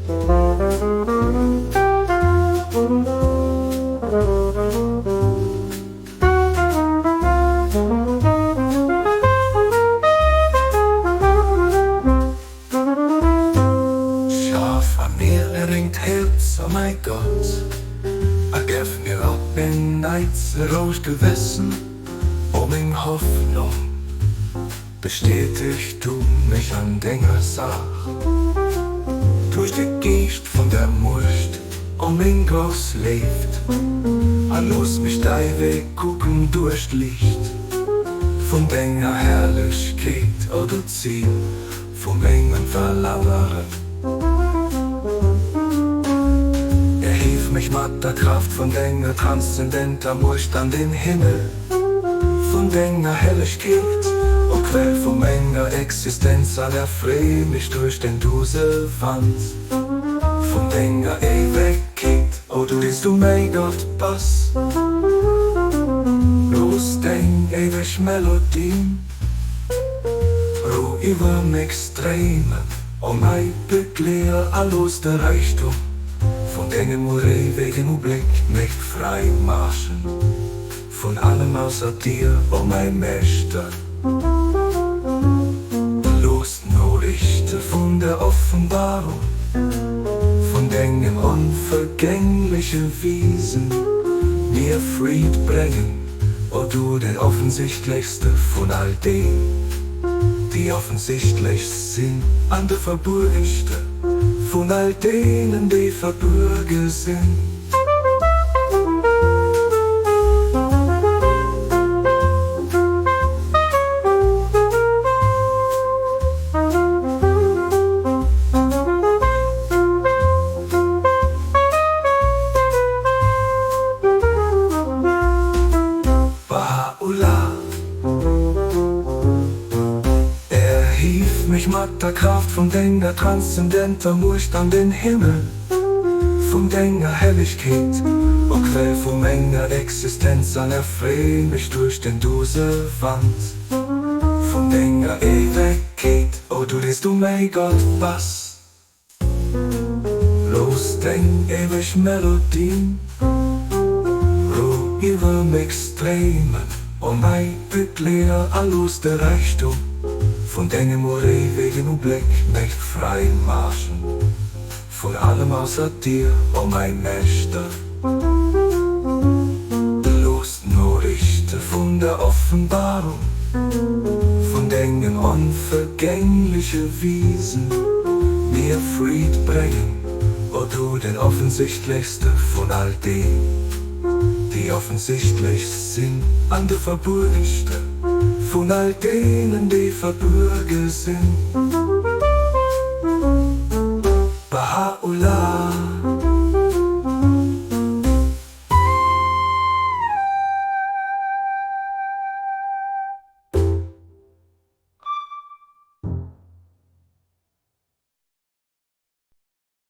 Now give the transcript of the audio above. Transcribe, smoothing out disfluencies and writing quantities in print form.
Schaff an mir e rengt Häerz, o mäi Gott, a geff mir op en Neits e rouegt Gewëssen, o meng Hoffnung, bestäteg du mech an denger Saach. Duerch de Geescht vun der Muecht, o meng grouss Léift, a looss mech däi Wee kucken duerch d'Liicht vun denger Herrlechkeet, o du Zil vu mengem Verlangeren. Erhief mech mat der Kraaft vun denger transzendenter Muecht an den Himmel vun denger Hellegkeet, o Quell vu menger Existenz, an erfree mech duerch den Duselwand vun denger Éiwegkeet, o du, dees du mäi Gott bass. Looss deng éiweg Melodien Rou iwwer mech stréimen, o mäi Begleeder, a looss de Räichtum vun dengem uréiwegen Ubléck mech fräi maachen vun allem ausser dir, o mäi Meeschter. Looss d'Noriichte vun der Offenbarung vun dengem onvergängleche Wiesen mir Freed bréngen, O du, den offensichtlechste vun all deen, déi offensichtlechst sinn, an de verbuergste vun all deenen, déi verbuerge sinn. Baha'u'llah Erhief mech mat der Kraaft vun denger transzendenter Muecht an den Himmel vun denger Hellegkeet, o Quell vu menger Existenz, an erfree mech duerch den Duselwand vun denger Éiwegkeet, o du, dees du mäi Gott bass. Looss deng éiweg Melodien Rou iwwer mech stréimen, o mäi Begleeder, a looss de Räichtum vun dengem uréiwegen Ubléck mech fräi maachen vun allem ausser dir, o mäi Meeschter. Looss d'Noriichte vun der Offenbarung vun dengem onvergängleche Wiesen mir Freed bréngen, o du den offensichtlechste vun all deen, déi offensichtlechst sinn, an de verbuergste vun all deenen, déi verbuerge sinn.